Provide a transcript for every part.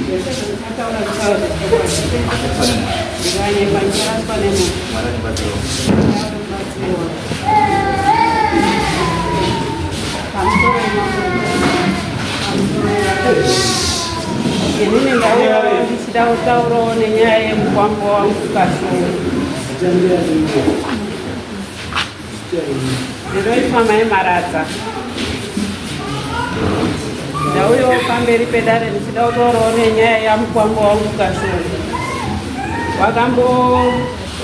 Zvese zvandikataura zvichava zvechokwadi. Ndikanyepa ndicharaswa nemunhu. Mwari Pamusoro Inini ndauya ndichida kutaurawo nenyaya yemukwambo wangu Kashongo. Ndinoitwa Mai Maradza. Ndauyawo pamberi pedare ndichida kutaurawo nenyaya yamukwambo wangu Kashongo. Wakambo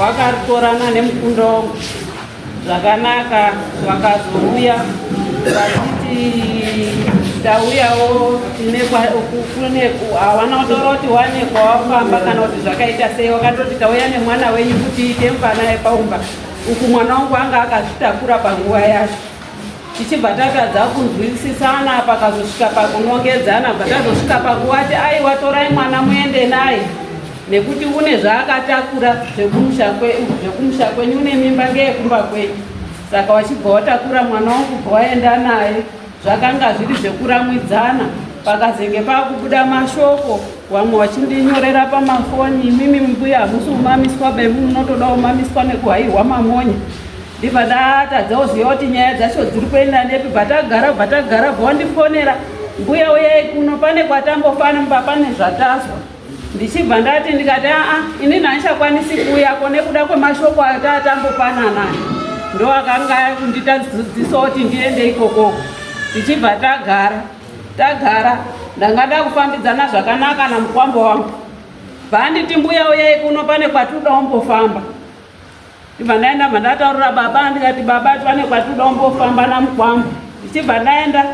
wakatorana nemukunda wangu zvakanaka vakazouya vachiti tauyawo kune hawana kutaura kuti wane kwawafamba kana kuti zvakaita sei wakatoti tauya nemwana wenyu kuti ite mvana yepaumba uku mwana wangu anga akazvitakura panguva yacho tichibva tatadza kunzwisisana pakazosvika pakunongedzana bva tazosvika pakuwati aiwa torai mwana muende naye nekuti une zvaakatakura zvekumusha kwenyu une mimba ngeyekumba kwenyu saka wachibva watakura mwana wangu bva waenda naye zvakanga zviri zvekuramwidzana pakazenge pakubuda mashoko vamwe vachindinyorera pamafoni imimi mbuya hamusi kumamiswa bemu munotoda kumamiswa nekuhairwa mamonya ndibva ndatadza kuziva kuti nyaya dzacho dziri kuenda nepi bva tagara bva tagara bva wandifonera mbuya uyai kuno pane kwatambofamba pane zvatazwa ndichibva ndati ndikati aa inini handichakwanisi kuuyako nekuda kwemashoko atatambopanana ndo akanga kunditadziso kuti ndiende ikoko tichibva tagara tagara ndanga ndakufambidzana zvakanaka namukwambo wangu bva mbuya uyai kuno pane kwatinoda kumbofamba ndibva ndaenda bva ndataurira baba ndikati baba pane kwatinoda kumbofamba namukwambo ndichibva ndaenda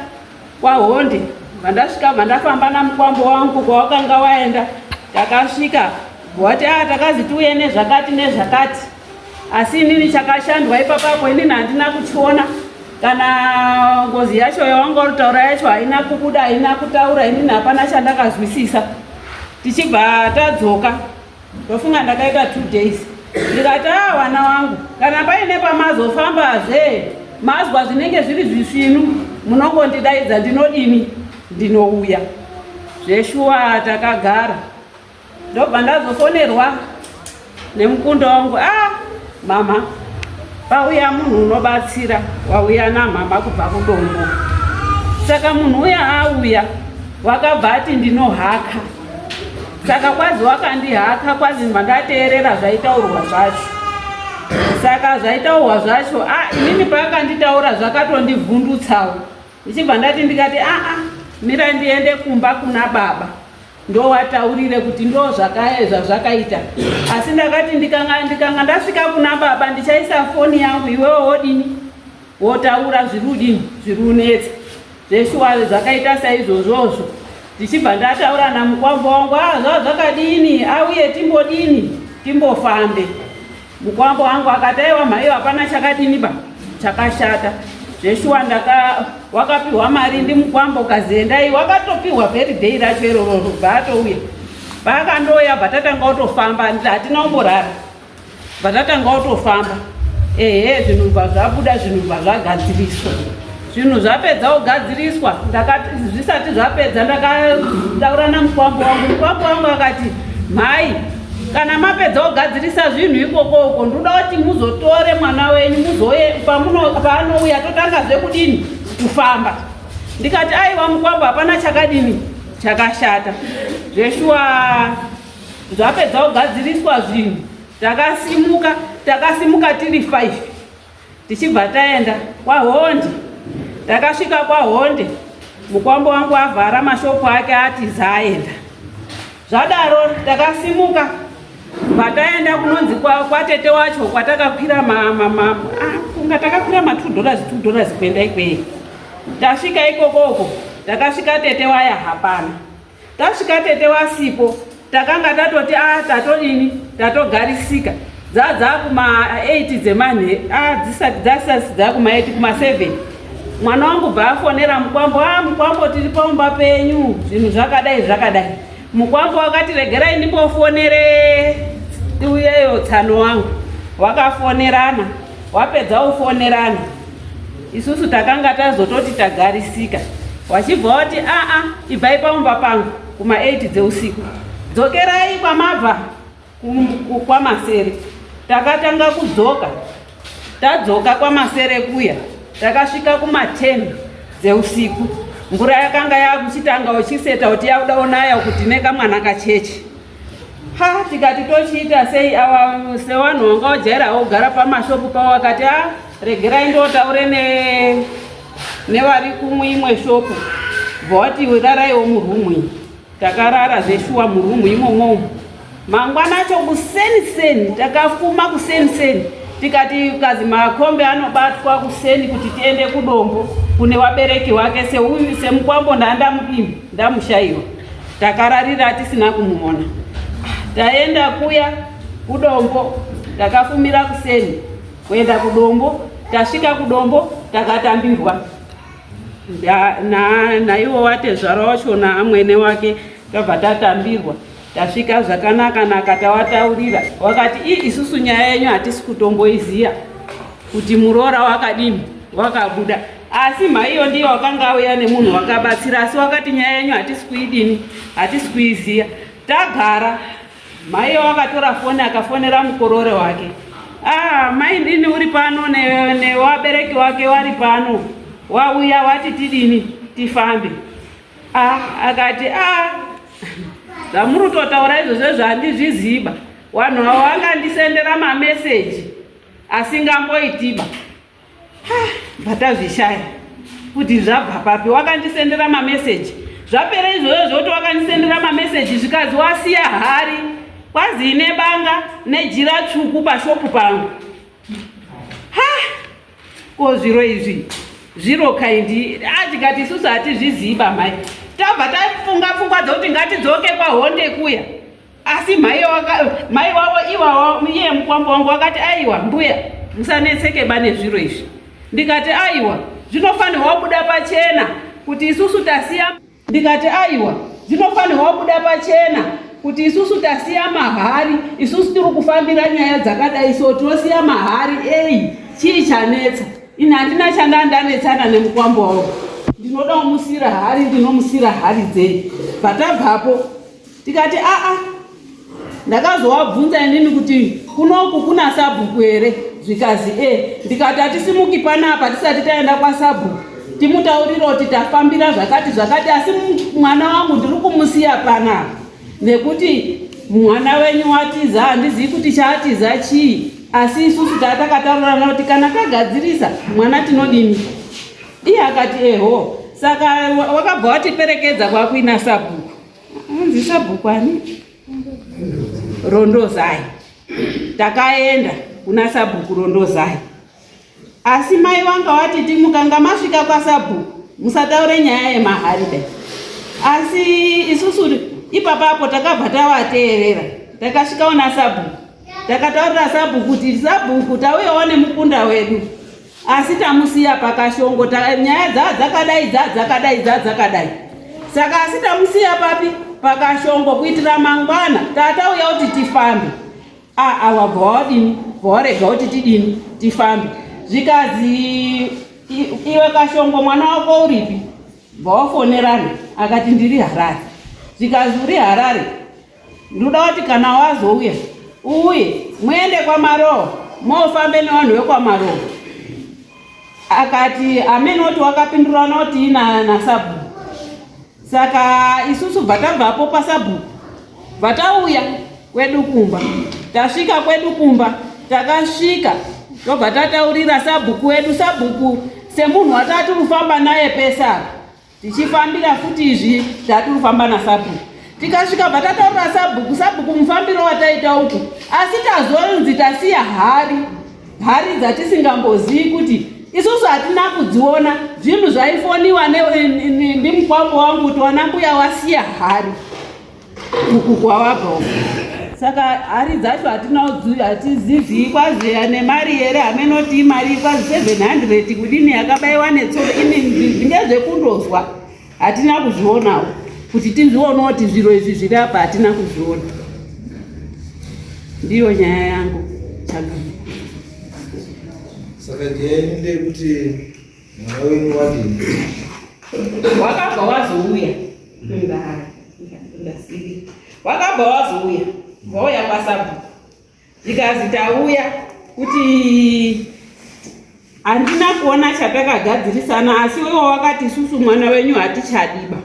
kwahonde bva ndasvika bva ndafamba namukwambo wangu kwawakanga waenda takasvika wati a ah, takazi tiuye nezvakati nezvakati asi inini chakashandwa ipapapo inini handina kuchiona kana ngozi yacho yawanga uritaura yacho haina kubuda haina kutaura inini hapana chandakazwisisa tichibva tadzoka ndofunga ndakaita two days ndikati a ah, wana wangu kana paine pamazofambazve mazwa zvinenge zviri zvisvinu munongondidaidza ndinodini ndinouya zveshuwa takagara ndobva ndazofonerwa nemukundo wangu ah mama pauya munhu unobatsira wauya namama kubva kudombo saka munhu uya auya wakabva ati ndinohaka saka kwazi wakandihaka kwazi mandateerera zvaitaurwa zvacho saka zvaitaurwa zvacho a ah, inini paakanditaura zvakatondivhundutsawo ndichibva ndati ndikati aa ah, ah, mira ndiende kumba kuna baba ndowataurire kuti ndo zvazvakaita asi ndakati ndikanga ndikanga ndasvika kuna baba ndichaisa foni yangu iwewe wodini wotaura zviri udini zviri unetsa zveshuwa zvakaita saizvozvozvo ndichibva ndataura namukwambo wangu a ah, zva zvakadini auye timbodini timbofambe Mukwambo wangu akati aiwa mhaiyo hapana chakadini ba chakashata zveshuwa ndaka wakapiwa mari ndimukwambo kaziendai wakatopiwa very day racho iroro bva atouya paakandouya bva tatanga kutofamba hatina kumborara bva tatanga kutofamba ehe zvinhu bva zvabuda zvinhu bva zvagadziriswa zvinhu zvapedza kugadziriswa ndakati zvisati zvapedza ndakataura namukwambo wangu mukwambo wangu akati mhai kana mapedza kugadzirisa zvinhu ikoko uko ndoda kuti muzotore mwana wenyu muzouye paanouya totangazve kudini kufamba ndikati aiwa mukwambo hapana chakadini chakashata zveshuwa zvapedza kugadziriswa zvinhu takasimuka takasimuka tiri 5 tichibva taenda kwahonde takasvika kwahonde mukwambo wangu avhara mashopu ake atiza aenda zvadaro takasimuka pataenda kunonzi kwatete wacho kwatakakwira ah, kunga takakwira ma two dollars two dollars kuenda ikweyo tasvika ikokoko takasvika tete waya hapana Tasvika tete wasipo takanga tatoti a ah, tatodini tatogarisika dzadzakuma 8 dzemanhe ah, dzisati dzasasi dzakuma 8 kuma 7 mwana wangu bva afonera mukwambo a ah, mukwambo tiri paumba penyu zvinhu zvakadai zvakadai mukwambo wakati regerai ndimbofonere uyeyo tsano wangu wakafonerana wapedza ufonerana isusu takanga tazototi tagarisika Wachibva wati aa, ibvai paumba pangu kuma 8 dzeusiku, dzokerai kwamabva kwaMasere. Takatanga kudzoka, tadzoka kwaMasere kuya takasvika kuma 10 dzeusiku. Mvura yakanga yakuchitanga uchiseta kuti yakuda unaya kuti nekamwana kachechi. Ha, tikati tochiita sei? Awa sewanhu wanga wajairawo kugara pamashopu pavo, vakati a, regerai ndotaure nevari kumwe shopu. Bva raraiwo murumu iyi. Takarara zveshuwa murumu imomo. Mangwana acho kuseni seni takafuma kuseni seni, tikati kazi makombe anobatwa kuseni kuti tiende kuDombo kune wabereki wake. Seuyu semukwambo ndandamudini ndamushayiwa, takararira tisina kumuona. Taenda kuya kuDombo, takafumira kuseni kuenda kuDombo. Tasvika kuDombo takatambirwa naiwo watezvara wacho naamwene wake. Tabva tatambirwa, tasvika zvakanaka naka, tawataurira. Wakati i isusu nyaya yenyu hatisi kutomboiziya kuti muroora wakadini wakabuda, asi mhaiyo ndiyo wakanga auya nemunhu wakabatsira, asi wakati nyaya yenyu hatisi kuidini, hatisi kuiziya. Tagara, maiyo wakatora foni akafonera mukorore wake. Ah, mai ndini uri pano newabereki wake wari pano, wauya wati tidini tifambe. Ah, akati ah, zvamuri kutotaura izvozvo zvandizviziba, vanhu avo vangandisendera mameseji asingamboitiba. Bvatazvishaya kuti zvabva papi. Wakandisendera mameseji, zvapera izvozvo zvoti wakandisendera mameseji, zvikazi wasiya hari kwazi ine banga nejira tsvuku pashopu pangu. Ha, ko zviro izvi zviro kaindi atikati isusu hatizviziva mai. Tabva tafunga pfungwa dzokuti ngatidzoke kwaHonde kuya, asi mai wavo iwawo iye mukwambo wangu wakati aiwa mbuya, musanetseke ba nezviro izvi. Ndikati aiwa, zvinofanirwa kubuda pachena kuti isusu tasiya. Ndikati aiwa, zvinofanirwa kubuda pachena kuti isusu tasiya mahari, isusu tiri kufambira nyaya dzakadai, so tinosiya mahari ei, chii chanetsa? Ini handina chandaa ndanetsana nemukwambo wavo, ndinoda kumusiyira hari, ndinomusiyira hari dzei? Patabvapo tikati aa, ndakazowabvunza inini kuti kunoku kuna sabhuku here? Zvikazi e. Ndikati hatisimuki panapa tisati taenda kwasabhuku timutaurire kuti tafambira zvakati zvakati, asi mwana wangu ndiri kumusiya panapa nekuti mwana wenyu watiza, handizivi kuti chaatiza chii, asi isusu tatakataurirana kuti kana tagadzirisa mwana tinodini. Iye akati eho. Saka wakabva watiperekedza kwakuina sabhuku, anzi sabhuku ani, Rondozai. Takaenda kuna sabhuku Rondozai, asi mai wanga watiti mukanga masvika kwasabhuku musataure nyaya yemahari dai, asi isusu ipapapo takabva tavateerera. Takasvikawo nasabhuku, takataurira sabhuku kuti sabhuku, tauyawo nemukunda wedu, asi tamusiya paKashongo, nyaya dzaa dzakadai, dzaa dzakadai, dzaa dzakadai, saka asi tamusiya papi paKashongo kuitira mangwana tatauya kuti tifambe. Aa, wabva wadini, bva warega kuti tidini tifambe. Zvikazi iwe Kashongo, mwana wako uripi? Bva wafonerana, akati ndiri Harare. Zvikazi uri Harare, ndoda kuti kana wazouya uuye muende kwaMaroho, mofambe nevanhu vekwaMaroho. Akati amenoti wakapindurana kuti nasabhuku. Saka isusu bva tabvapo pasabhuku, bva tauya kwedu kumba. Tasvika kwedu kumba, takasvika tobva tataurira sabhuku wedu. Sabhuku semunhu watati kufamba naye pese apa tichifambira futi izvi, tati kufamba nasabhuku. Tikasvika bva tataurira sabhuku, sabhuku mufambiro wataita uku, asi tazonzi tasiya hari, hari dzatisingambozivi kuti isusu hatina kudziona. Zvinhu zvaifoniwa ndimukwambo wangu kuti wana mbuya wasiya hari uku kwawabva uku. Saka hari dzacho hatina, hatizivi kwazi nemari here, hamenoti imari kwazi 700 kudini yakabaiwa netsono. Ini ndezvekundozwa, hatina kuzvionawo kuti tizvionawo kuti zviro izvi zviri apa, hatina kuzviona. Ndiyo nyaya yangu, changamire. Saka nyaya yenyu ndeyekuti mwana wenyu wadini? Wakabva wazouya wakabva wazouya wauya kwasabhuku zvikazi tauya kuti handina kuona chatakagadzirisana asi iwo wakati isusu mwana wenyu hatichadiba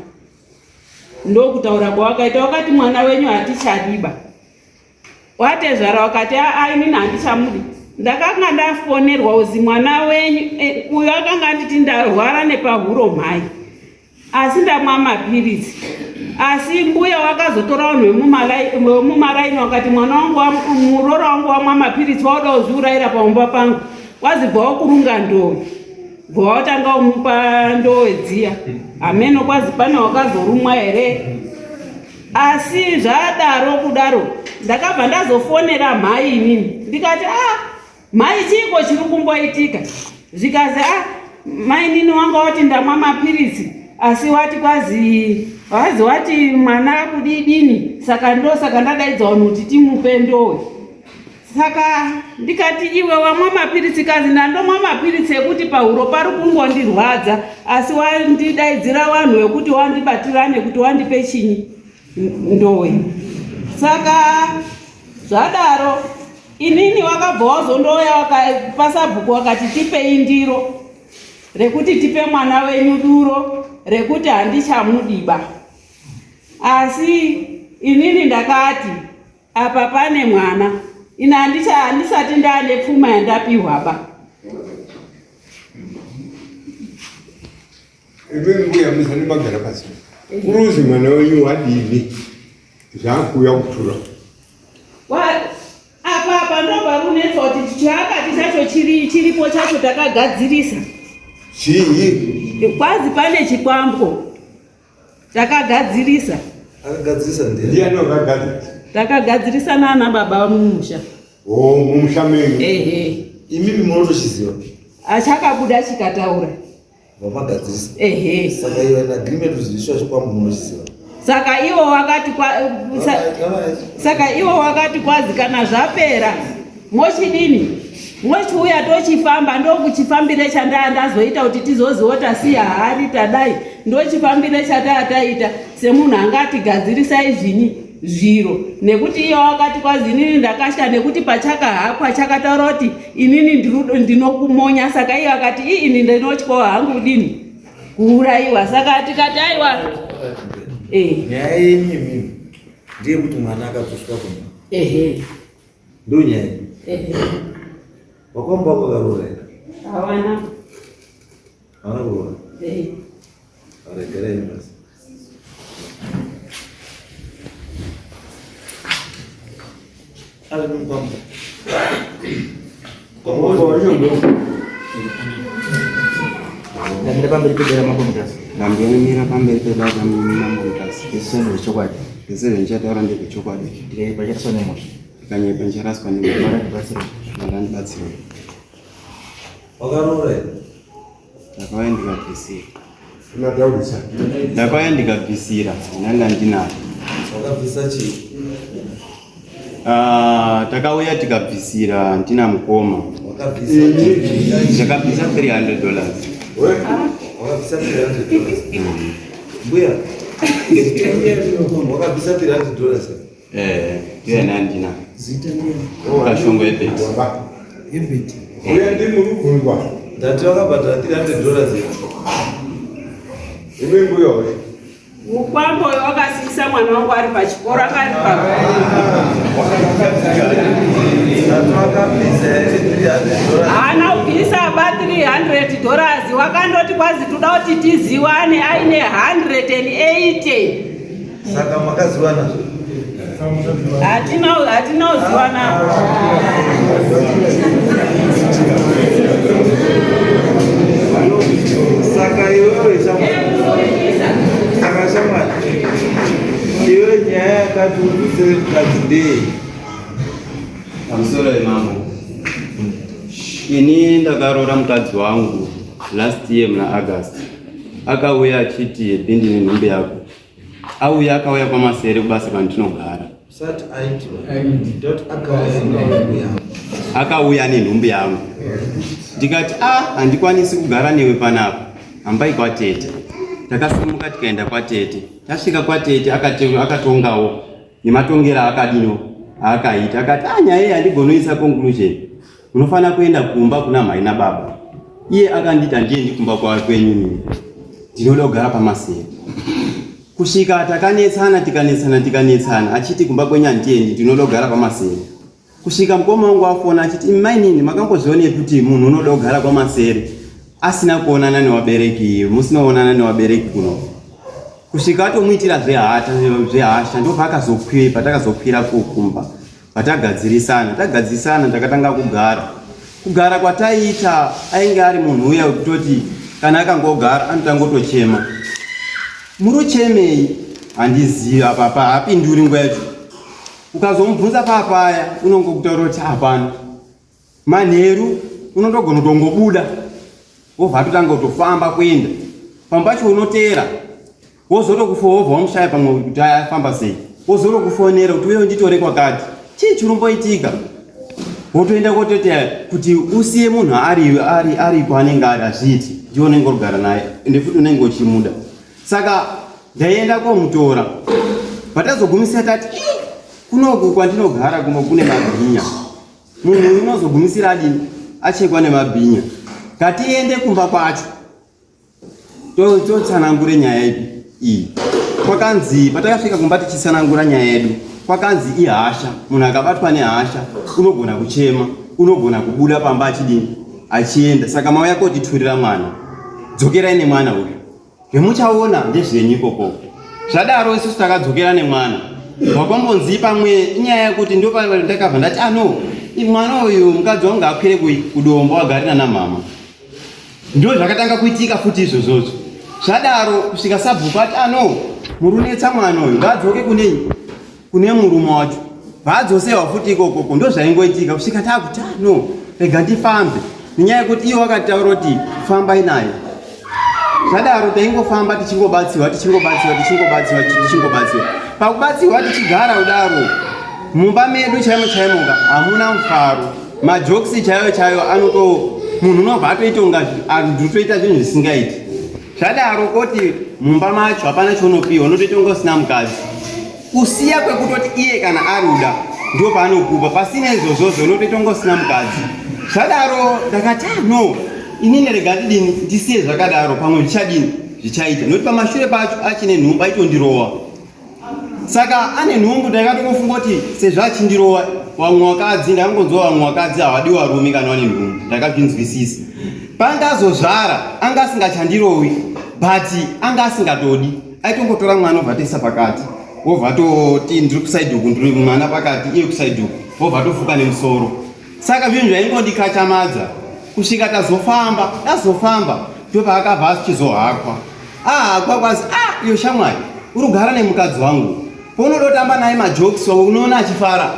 ndokutaura kwawakaita wakati mwana wenyu hatichadiba Watezvara wakati aa inini handichamudi ndakanga ndafonerwa uzi mwana wenyu eh, uyo akanga anditi ndarwara nepahuro mhai asi ndamwa mapiritsi asi mbuya wakazotora vanhu vemumaraini wakati mwana wangu muroora wangu wamwa mapiritsi wauda kuzviurayira paumba pangu wazibva wakurunga ndowe bva watanga umupa ndowe dziya hameno kwazi pane wakazorumwa here Asi zvadaro kudaro ndakabva ndazofonera mhai inini ndikati ah mhai chiiko chiri kumboitika zvikazi ah mainini wanga wati ndamwa mapiritsi asi wati kwazi wazi wati mwana kudidini saka ndo saka ndadaidza vanhu kuti timupe ndowe Saka ndikati iwe wamwa mapiritsi kazi ndandomwa mapiritsi ekuti pahuro pari kungondirwadza asi wandidaidzira vanhu vekuti wandibatirane kuti wandipe chinyi ndowe. Saka zvadaro inini wakabva wazondouya pasabhuku wakati tipei ndiro rekuti tipe mwana wenyu duro rekuti handichamudiba. Asi inini ndakati Apa pane mwana ini handisati ndaane pfuma yandapihwa ba. Imi mbuya musati magara pasi. Kuruzi mwana wenyu wadini zvakuuya kutura. Apa apa ndo parunetsa kuti chaakati chacho chiri chiripo chacho takagadzirisa. Chii? Kwazi pane chikwambo. Takagadzirisa. Akagadzirisa ndiani? Ndiani wakagadzirisa? Takagadzirisa nana baba mumusha. Oh, mumusha menyu. Ehe. Imimi munotochiziva. Achakabuda chikataura. Vamagadzirisa. Ehe. Saka iwe in agreement kuziviswa chikwambo munochiziva. Saka iwo wakati kwa sa, saka iwo wakati kwazi kana zvapera mochidini mochiuya tochifamba ndokuchifambire chandaa ndazoita kuti tizoziwo tasiya hari tadai ndochifambire chataa taita semunhu anga atigadzirisai zvinyi zviro nekuti iye wakati kwazi inini ndakasha nekuti pachakahakwa chakataura kuti inini ndinokumonya saka iye akati ii ini ndinotyawo hangu kudini kuurayiwa saka tikati aiwa eh. nyaya yenyu imimi ndeyekuti mwana akatosvika kumba ehe ndonyaya ehe wakwamba wakaroora here hawana hawana kuroora ehe aregerai basi ari mukwamba Ndamira pamberi pedera mambo Mutasa. Ndamira pamberi pedera mambo Mutasa. Zvese ndezvechokwadi. Zvese zvandichataura ndezvechokwadi. Ndikanyepa ndicharaswa nemhosva. Ndikanyepa ndicharaswa nemhosva. Mwari andibatsire. Mwari andibatsire. Wakaroora here? Ndakauya ndikabvisira. Unataurisa. Ndakauya ndikabvisira ndanga ndinayo. Wakabvisa chii? Ah, takauya tikabvisira ndina mukoma. Wakabvisa chii? Ndakabvisa 300 dollars. Wakabvisa 300 dollars. Mbuya. Wakabvisa 300 dollars. Eh, ndiye ndina. Zita ndiye. Kashongo Ebert. Ebert. Uye ndi murubvunzwa. Ndati wakabhadhara 300 dollars. Imi mbuya uyu. Mukwambo uyo wakasikisa mwana wangu ari pachikoro akari pa Ndati wakabvisa here 300 dollars. haana kubvisa ba 300 dollars wakandoti kwazi toda kuti tiziwane aine 180 Saka makaziwana hatina hatina kuziwana Saka iwewe shamwari. Saka shamwari. Iwe nyaya yakati ubvise mukadzi ndei? Pamusoro yemambo. Ini ndakaroora mukadzi wangu last year muna August. Akauya achiti bindi nenhumbi yako. Auya akauya kwamasere kubasa kwandinogara. Akauya nenhumbi yangu. Ndikati ah handikwanisi kugara newe panapa. Hambai kwatete. Takasimuka tikaenda kwatete. Tasvika kwatete akatongawo nematongero aakadino aakaita, akati ah, nyaya iyi handigonoisa conclusion, unofanira kuenda kumba kuna mhai nababa. Iye akanditi handiendi kumba kwenyu nini, ndinoda kugara pamasere. Kusvika takanetsana tikanetsana tikanetsana, achiti kumba kwenyu handiendi, ndinoda kugara pamasere. Kusvika mukoma wangu afona achiti imi mainini makambozvionepi kuti munhu unoda kugara kwamasere asina kuonana newabereki, musina kuonana newabereki kuno. Kusvika atomuitira zvehata zvehasha, ndopaakazokwira patakazokwira kukumba patagadzirisana tagadzirisana, takatanga kugara. Kugara kwataiita ainge ari munhu uya wekutoti kana akangogara anotanga kutochema. Muruchemei? Handizivi apa apa haapinduri nguva yacho. Ukazomubvunza papaya unongokutaura kuti hapana. Manheru unotogona kutongobuda wobva atotanga kutofamba kuenda pamwe pacho unoteera wozotokufowobva wamushaya pamwe kuti afamba sei, wozotokufonera kuti uye unditore kwakati, chii chirumboitika, wotoenda kotoita kuti usiye munhu ari ari ari kwaanenge ari, hazviiti, ndiwe unenge urigara naye ende futi unenge uchimuda. Saka ndaienda komutora, patazogumisira tati kunoku kwandinogara kuno kune mabhinya, munhu uyu unozogumisira adini achekwa nemabhinya, ngatiende kumba kwacho totsanangure nyaya ipi iyi. Kwakanzi patakasvika kumba tichitsanangura nyaya yedu, kwakanzi ihasha, munhu akabatwa nehasha unogona kuchema, unogona kubuda pamba achidini achienda. Saka mauya kotiturira mwana, dzokerai nemwana uyu, zvemuchaona ndezvenyu ikoko. Zvadaro isusu takadzokera nemwana, wakwambonzi pamwe inyaya yekuti ndopandakabva ndati ano mwana uyu mukadzi wangu akwire kudombo agare nana mama. Ndo zvakatanga kuitika futi izvozvozvo. Zvadaro kusvika sabhuku ati ano murunetsa mwana uyu ngaadzoke kunei kune murume wacho, vaadzosewa futi ikokoko. Ndo zvaingoitika kusvika takuti ano rega ndifambe, nenyaya yekuti iye wakataura kuti fambai naye. Zvadaro taingofamba tichingobatsiwa tichingobatsiwa tichingobatsiwa tichingobatsiwa. Pakubatsiwa tichigara kudaro mumba medu chaimo chaimoka hamuna mufaro, majokisi chaiyo chaiyo anoto munhu unobva atoita unga nditoita zvinhu zvisingaiti. Zvadaro koti mumba macho hapana chaunopiwa, unotoita unga usina mukadzi, kusiya kwekutoti iye kana aruda ndo paanokupa, pasina izvozvozvo unotoita unga usina mukadzi. Zvadaro ndakati ah, no, inini rega ndidini ndisiye zvakadaro, pamwe zvichadini zvichaita, nokuti pamashure pacho achine nhumbu aitondirowa. Saka ane nhumbu ndakatongofunga kuti sezvo achindirowa, vamwe vakadzi ndakangonzwa vamwe vakadzi havadi varume kana vane nhumbu, ndakazvinzwisisa. Pandazozvara anga asingachandirowi, but anga asingatodi, aitongotora mwana obva toisa pakati, wobva toti ndiri kusaidi uku, ndiri mwana pakati, iye kusaidi uku, wobva tofuka nemusoro. Saka zvinhu zvaingondikachamadza kusvika tazofamba tazofamba, ndopaakabva achizohakwa ahakwa kwazi ah, iyo shamwari uri kugara nemukadzi wangu, paunodotamba naye majokes unoona achifara,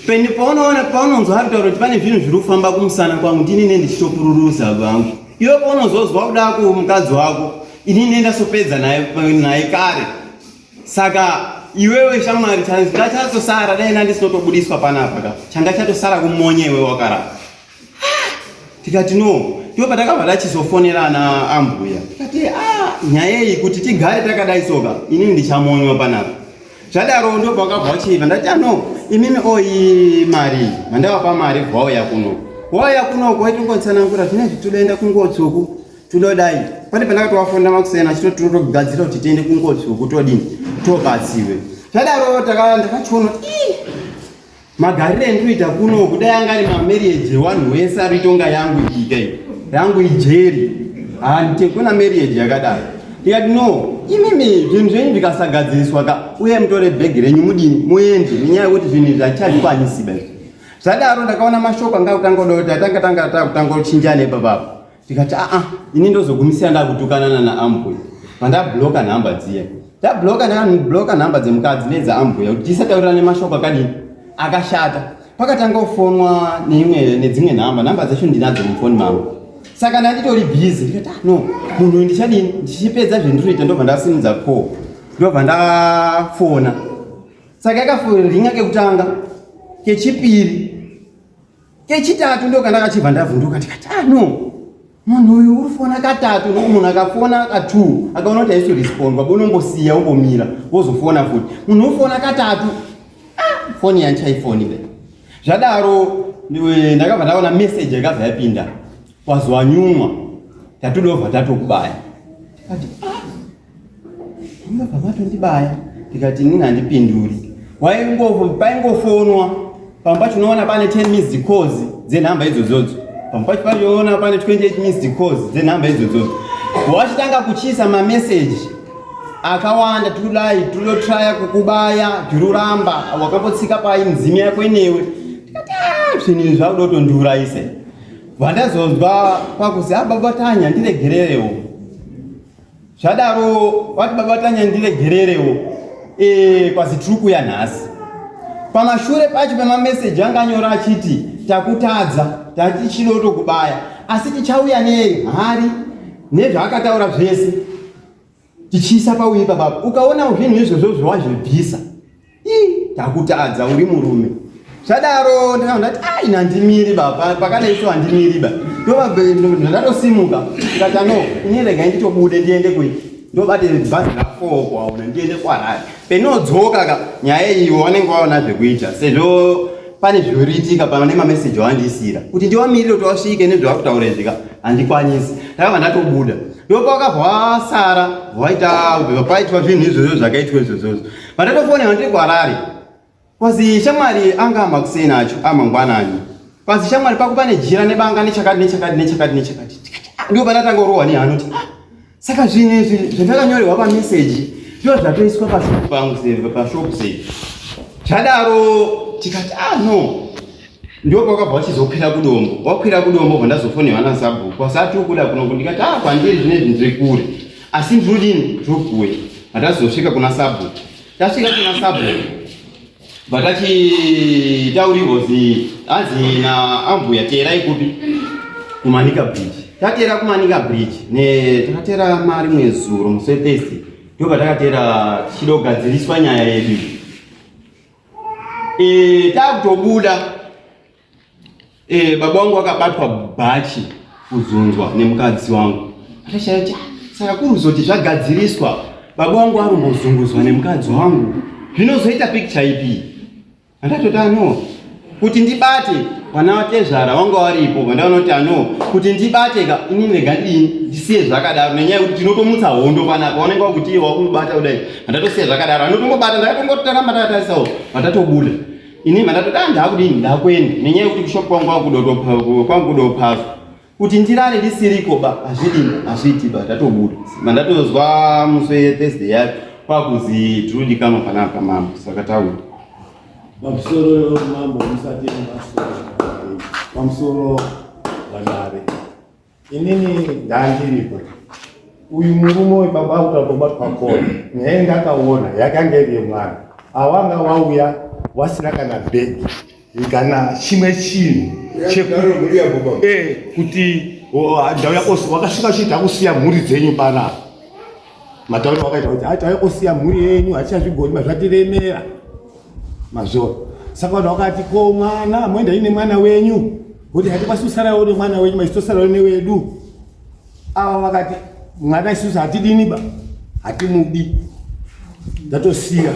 peni paunoona paunonzwa ari kutaura kuti pane zvinhu zviri kufamba kumusana kwangu, ndini ne ndichitopururuza kwangu, iwe paunozozwa kuda kumukadzi wako, ini ne ndasopedza naye kare. Saka iwewe shamwari changa chatosara, dai ndandisinotobudiswa panapa ka, changa chatosara kumonya iwe wakarara. Tikati no, ndipo patakabva tachizofonera ana ambuya, tikati ah, nyaya iyi kuti tigare takadai soka, inini ndichamonywa panapa. Zvadaro ndipo pakabva wachiva, ndati ano imimi oyi mari mandavapa mari vauya kuno, wauya kunoko waitingotsanangura zvinezvi todaenda kungotsuku tudodai. Pane pandakatovafonera makuseni achitotogadzira kuti tiende kungotsuku todini tobatsiwe. Zvadaro ndakachiona kuti magariro endinoita kuno kudai anga ari mamarriage ewanhu wese ari tonga yangu ika yangu ijeri, handite kuna marriage yakadaro. Ndikati no, imimi zvinhu zvenyu zvikasagadziriswa ka, uye mutore bhegi renyu mudini muende, nenyaya yekuti zvinhu izvi hatichazvikwanisi ba. Zvadaro ndakaona mashoko anga kutanga kuda kuti atanga tanga takutanga kuchinjana ipapapa, ndikati aa, ini ndozogumisira ndakutukana naambuya pandabloka nhamba dziya, ndabloka ndakabloka nhamba dzemukadzi nedzaambuya kuti tisataurirane mashoko akadini akashata. Pakatanga kufonwa neimwe nedzimwe nhamba, nhamba dzacho ndinadzo mufoni mangu, saka ndanditori busy. Ndikati ah, no, munhu uyu ndichadini, ndichipedza zvendinoita ndobva ndasimudza call, ndobva ndafona. Saka yakaringa kekutanga, kechipiri, kechitatu, ndokandakachibva ndavhunduka, ndikati ah, no. Munhu uyu uri fona katatu, munhu akafona ka2 akaona kuti haisi respondwa, unombosiya umbomira wozofona futi. Munhu ufona katatu, ah, foni yandichaifoni be. Zvadaro ndakabva ndaona message yakabva yapinda, wazowanyumwa tatodobva tatokubaya. Tikati ah, mungabva matondibaya. Ndikati inini handipinduri. Paingofonwa pamwe pacho unoona pane 10 missed calls dzenhamba idzodzodzo, pamwe pacho pachoona pane 28 missed calls dzenhamba idzodzodzo. Wachitanga kuchiisa mameseji akawanda, tudai tunotraya kukubaya, tiruramba wakambotsika pai mudzimi yako inewe. Tikati ah, zvinhu izvi zvakuda kutondiurayise. Vandazonzwa kwakuzi ah, baba Tanya ndiregererewo. Zvadaro vati baba Tanya ndiregererewo kwazi tiri kuuya nhasi. Pamashure pacho pemameseji anga anyora achiti takutadza, tatichido kubaya, asi tichauya nehari nezvaakataura zvese tichiisa pauyi papapo. Ukaona zvinhu izvozvo zvawazvibvisa, ii takutadza, uri murume. Zvadaro ndakabva ndati ai handimiri ba, pakadai so handimiri ba. Ndatosimuka ndikati no, ini regai nditobude ndiende kui ndobate bhazi ra4 kwaona ndiende kuHarare. Penodzoka ka nyaya iyi wanenge waona zvekuita, sezvo pane zviriitika pano nemameseji awandisira kuti ndiwamirire kuti wasvike nezvawakutaura izvi ka handikwanisi. Ndakabva ndatobuda, ndopawakabva wasara waita paitwa zvinhu izvozvo zvakaitwa izvozvozvo. Pandatofonera ndiri kuHarare, kwazi shamwari anga makuseni acho amangwanani, kwazi shamwari pako pane jira nebanga nechakati nechakati nechakati nechakati. Ndipo pandatanga kurohwa nehana kuti ah, saka zvinhu izvi zvandakanyorerwa pameseji ndo zvatoiswa pashopu pangu pashopu sei. Zvadaro tikati ah no, ndipo pakabva wachizokwira kudombo, wakwira kudombo bva ndazofonerwa nasabhuku asati ukuda kuno. Ndikati ah, kwandiri zvinezvi ndiri kure, asi ndiri kudini, ndiri kuuya. Hatazosvika kuna sabhuku, tasvika kuna sabhuku vatachitaurirwa zi hanzi naambuya teerai kupi kuManica Bridge. Tateera kuManica Bridge ne takateera mari mwezuro musi weThursday, ndo patakateera tichida kugadziriswa nyaya yedu. Takutobuda baba wangu akabatwa bhachi kuzunzwa nemukadzi wangu. Atashaya kuti saka kuruzoti zvagadziriswa, baba wangu arumbozunguzwa nemukadzi wangu, zvinozoita picture ipi? Andatoti ano kuti ndibate vana vatezvara vanga varipo, vandaona kuti ano kuti ndibate ka inini rega ndini ndisiye zvakadaro, nenyaya yekuti tinotomutsa hondo panapa, vanenge vakuti iye wakumubata kudai. Handatosiya zvakadaro, anotongobata, ndakatongotaramba takatarisawo, vandatobuda ini mandatoti ah, ndakudini, ndakuenda, nenyaya yekuti kushopu kwangu kwangu kudopazwa kuti ndirare ndisiriko ba, hazvidini, hazviiti ba. Tatobuda, mandatozwa musi weThursday yacho kwakuzi tirodikanwa panapa mambo, saka tauya. Pamusoro mambo, musati masoro, pamusoro vadare, inini ndandiripo. Uyu murume webaba akutobatwa kona, nyaya ndakaona yakanga iri yemwana awanga wauya wasina kana bhegi kana chimwe chinhu kuti ndauya wakasvika uchiti akusiya mhuri dzenyu panapa. Matauro wakaita kuti tauya kusiya mhuri yenyu, hatichazvigoni, mazvatiremera mazvo. Saka vanhu vakati ko mwana moenda ine mwana wenyu, kuti hatikwanisi kusarawo nemwana wenyu, maisitosarawo newedu. Ava vakati mwana isusu hatidini ba, hatimudi, tatosiya.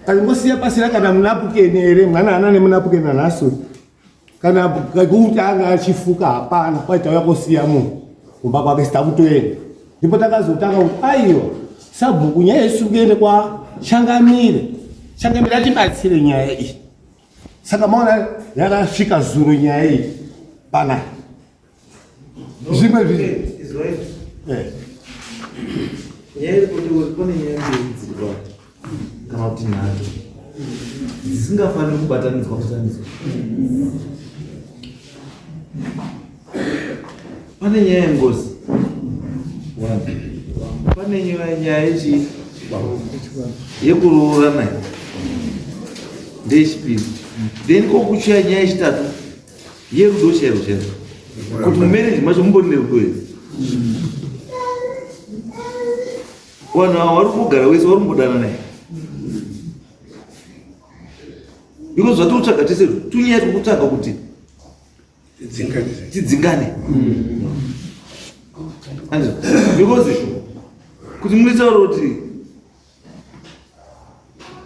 Kangosiya pasina kana munapukeni here? Mwana ana nemunapukeni nanhasi kana kuti anga achifuka hapana. Kwai tauya kosiya munhu kumba kwake, sitakutoenda. Ndipo takazotanga kuti aiwa sabhuku, nyaya yesu kuende kwachangamire, changamire atibatsire nyaya iyi. Saka maona yakasvika zuro nyaya iyi pana zvimwe zvi nyaya iri kuti kune nyaya mbiri dziri kana kuti nhatu dzisingafaniri kubatanidzwa kubatanidzwa. Pane nyaya yengozi one, pane nyaya yechi yekuroora naye ndeyechipiri, then kokuchiya nyaya yechitatu yerudo chairo chairo, kuti mumarriage macho mumbori nerudo here? Vanhu ava vari kugara wese vari kumbodana naye, because zvatiri kutsvaga tese tunyaya tiri kutsvaga kuti tidzingane. Because kuti muritaura kuti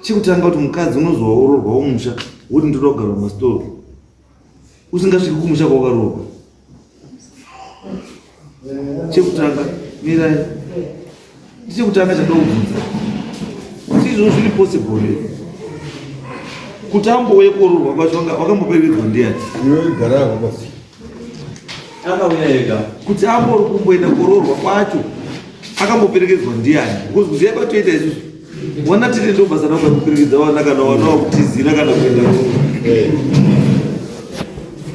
chekutanga kuti mukadzi unozoororwa umusha woti ndoda kugara mumasitoro usingasviki kumusha kwawakaroorwa. Chekutanga mirai chekutanga chandoda kubvunza kuti izvozvo zviri possible here kuti ambouye kuororwa kwacho wakamboperekedzwa ndiyani? Akauya ega. Kuti ambori kumboenda kuroorwa kwacho akamboperekedzwa ndiyani? Because kuziva kwatoita isusu wana tete ndo basa rako kuperekedza wana kana wana wakutizira kana kuenda eh.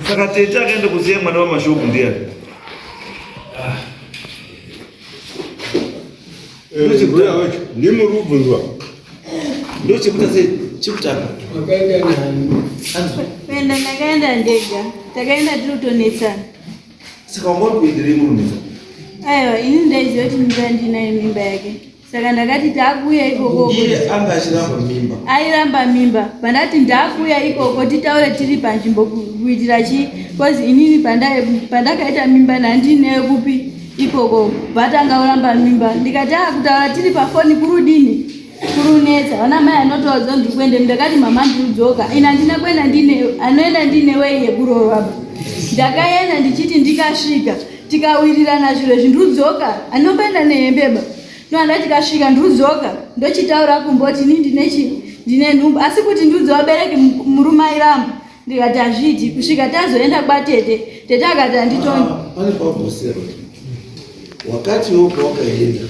Saka tete akaenda kuziva mwana wamashopu ndiyani? Eh, ndimuri kubvunzwa. Ndochekuta sei chekutanga. Wakaenda nani? Kuenda ndakaenda ndega. Takaenda tiri kutonetsana. Saka wanga uri kuenderei muri kunetsana? Aiwa, ini ndaiziva kuti mimba ndinayo mimba yake. Saka ndakati taakuuya ikoko. Iye anga achiramba mimba. Airamba mimba. Pandati ndaakuuya ikoko titaure tiri panzvimbo kuitira chii? Cause inini pandakaita mimba ndandineyo kupi ikoko. Vatanga kuramba mimba. Ndikati ah kutaura tiri pafoni kurudini? Kurunetsa. Vana mai anotoudza ndiri kuende ndakati mama ndiri kudzoka. Ini handina kuenda ndine anoenda ndine wei yekurova. Ndakaenda ndichiti ndikasvika tikawirirana zviro izvi ndikudzoka anomboenda nehembeba noanda tikasvika ndikudzoka ndochitaura kumboti ini ndinechi ndine nhumbu asi kuti ndiudze vabereki murume airamba ndikati hazviiti kusvika tazoenda kwatete tete akati handitoni ah, pane pabosero wakati iwo pawakaenda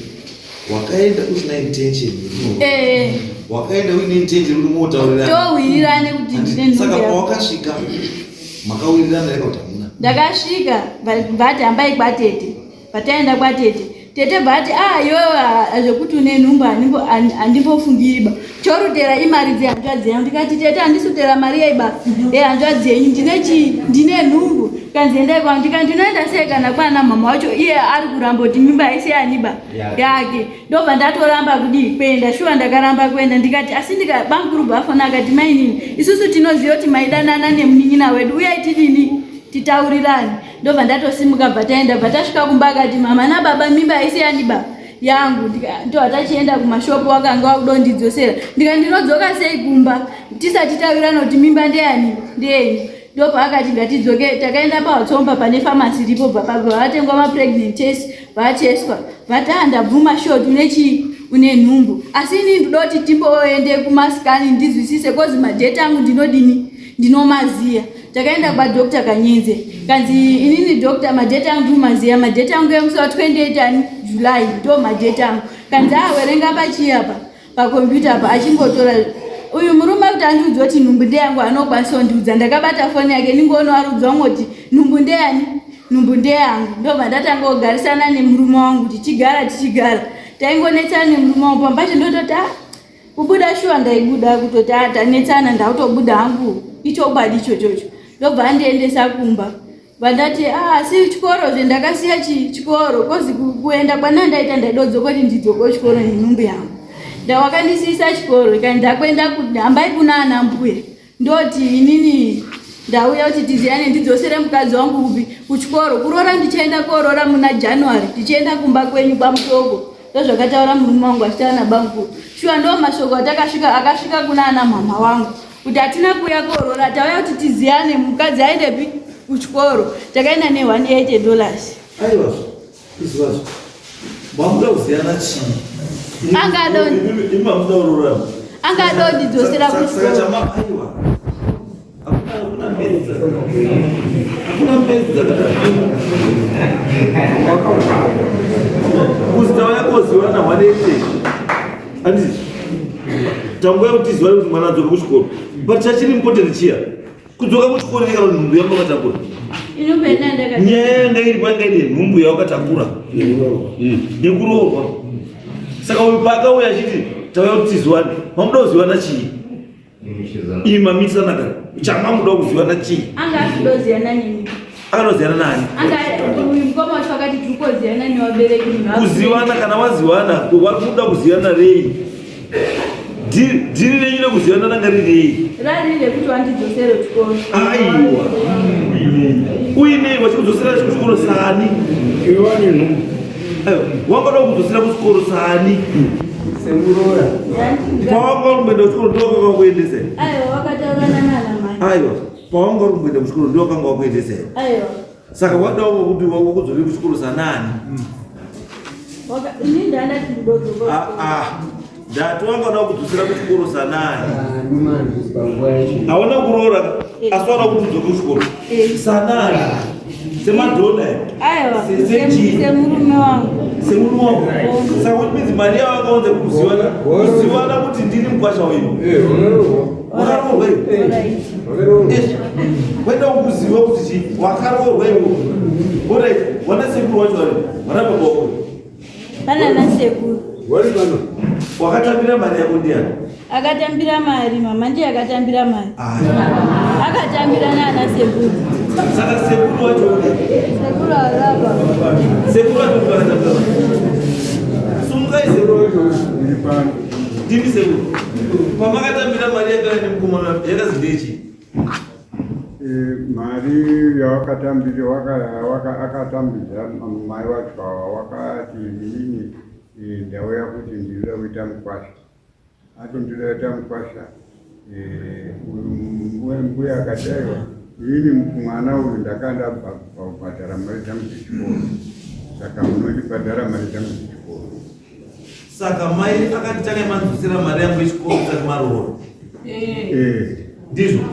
wakaenda usina intention eh. wakaenda uine intention kuti motaurirana towirirane kuti ndine nhumbu saka pawakasvika makawirirana here kuti hamuna ndakasvika vati hambai kwatete pataenda kwatete tete vati ah iwewe ah, zvekuti une nhumbu handimbofungiriba chorutera imari dzehanzvadzi yangu ndikati tete handisi kutera mari yeiba yehanzvadzi yenyu ndine chii ndine nhumbu kanzi endai kwangu ndikati ndinoenda sei kana kwana mama wacho iye ari kuramba kuti mimba haisi yaniba yake ndobva ndatoramba kudii kuenda shuwa ndakaramba kuenda ndikati asi ndikabamkuru bafona akati mainini isusu tinoziva kuti maidanana nemunin'ina wedu uyai tidini titaurirane ndobva ndatosimuka bva taenda bva tasvika kumba akati mama nababa mimba haisi yani ba yangu ndobva tachienda kumashopu wakanga wakudondidzosera ndikati ndinodzoka sei kumba tisati taurirana kuti mimba ndeyani ndeyenyu ndopaakati ngatidzoke takaenda pawatsomba pane famasi iripo bva pabva vatengwa mapregnant test vateswa vati ah ndabvuma short une chii une nhumbu asi ini ndoda kuti timboende kumaskani ndizwisise kozi madheti angu ndinodini ndinomaziya takaenda kwadoctor kanyenze kanzi inini doctor madheti angu ndinomaziya madheti angu emusi wa 28 ani july ndo madheti angu kanzi awerenga ah, pachii apa pakombiyuta apa achingotora uyu murume kuti andiudza kuti nhumbu ndeyangu anokwanisa kundiudza ndakabata foni yake ndingoona arudza ungoti nhumbu ndeyani nhumbu ndeyangu ndobva ndatanga kugarisana nemurume wangu tichigara tichigara taingonetsana nemurume wangu pambacho ndototi ah kubuda shuwa ndaibuda kutoti ah tanetsana ndakutobuda hangu ichokwadi ichochocho ndobva andiendesa kumba Vandati ah, asi chikoro zve ndakasiya chikoro kozi kuenda kwanandaita ndaidodzoka kuti ndidzoke chikoro nenhumbu yangu. Ndawakandisiisa chikoro ikani ndakuenda hambai kuna ana mbuya ndoti inini ndauya kuti tiziyane ndidzosere mukadzi wangu kupi kuchikoro kuroora ndichaenda kooroora muna January tichienda kumba kwenyu kwaMutoko ndozvakataura murume wangu achitaura nabamukuru shuwa ndo mashoko atakasvika akasvika kuna ana mhamha wangu kuti hatina kuuya kooroora tauya kuti tiziyane mukadzi aendepi kuchikoro takaenda ne 180 dollars aiwa izvazvo mamuda kuziyana chii angadondidzosera kuchikoro aiwa hakuna mbedza hakuna mbedza dzakadaro kuzi tauya koziwana 180 handiti tanguva yekuti zuva rekuti mwana adzoka kuchikoro but chachiri important chiya kudzoka kuchikoro kana kuti nhumbu yanga wakatakura nyaya yanga iri panga ine nhumbu yawakatakura nekuroorwa saka uyu paakauya achiti tauya kuti tiziwane mamuda kuziwana chii imi mamitisana kare chamamuda kuzivana chii anga asidoziyana neni akanoziyana nani kuzivana kana waziwana wakuda kuzivana rei dhiri renyu rekuzivana ranga rirei aiwa uinei wachikudzosera kuchikoro sani iwane nhumbu Wangada kudzosera kuchikoro saani? Semuroora. Pawanga uri kuenda kuchikoro ndiwo wakanga wakuendesa here? Aiwa, vakataurana nana mai. Aiwa, pawanga uri kuenda kuchikoro ndiwo wakanga wakuendesa here? Aiwa. Saka wadawo kuti wakudzorere kuchikoro sanani? Ini ndandati ndodzoka. Ah ah. Ndati wanga wada kudzosera kuchikoro sanani? Hauna kuroora asi wada kuti udzoke kuchikoro. Sanani? Semadhona here? Aiwa. Sechii? Semurume wangu. Semurume wangu. Saka which means mari yawakaunza kuziwana kuziwana kuti ndini mukwasha wenyu. Wakaroorwa iwe. Wenda ukuziva kuti chii wakaroorwa iwe. Alright, wana sekuru wacho vari wana baba wako. Pana nasekuru. Wari pano. Wakatambira mari yako ndiani? Akatambira mari, mama ndiye akatambira mari. Akatambira nana sekuru. Saka sekuru wacho uri? Sekuru arapa. Sekuru wacho uri vakatambira mari. Sumukai sekuru. Ndiri pano. Ndimi sekuru. Pamakatambira mari yakauya nemukomana yakazi ndechi? Mari yawakatambira akatambidza mai wacho awa wakati inini ndauya kuti ndinoda kuita mukwasha. Ati ndinoda kuita mukwasha uyu mbuya akati aiwa inini mwana uyu ndakanga ndabhadhara mari dzangu dzechikoro saka munondibhadhara mari dzangu dzechikoro. Saka mai akati tangai manzwisira mari yangu yechikoro musati maroora. Ndizvo?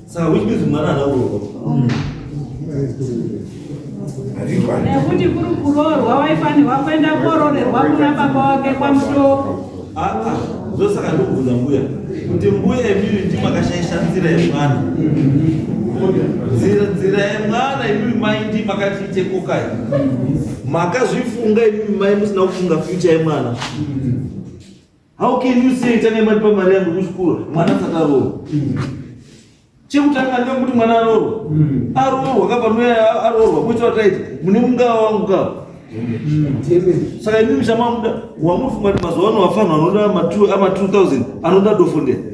Saka which means mwana haana kuroorwa. Nekuti kuri kuroorwa waifanirwa kuenda koroorerwa kuna baba wake kwaMutoko. Ah ah, ndosaka ndikubvunza mbuya kuti mbuya imimi ndimi makashaisha nzira yemwana. Nzira yemwana imimi mai ndimi makati ite kokai. Makazvifunga imimi mai musina kufunga future yemwana. How can you say tangai mandipa mari yangu kuchikoro mwana asati aroorwa? Chekutanga ndechekuti mwana aroorwa. Aroorwa ka panouya aroorwa moita kuti right mune mungava wangu ka. Saka imimi chamamuda wamufunga kuti mazuva ano vafanha vanoda ama 2000 anoda dofo ndiani?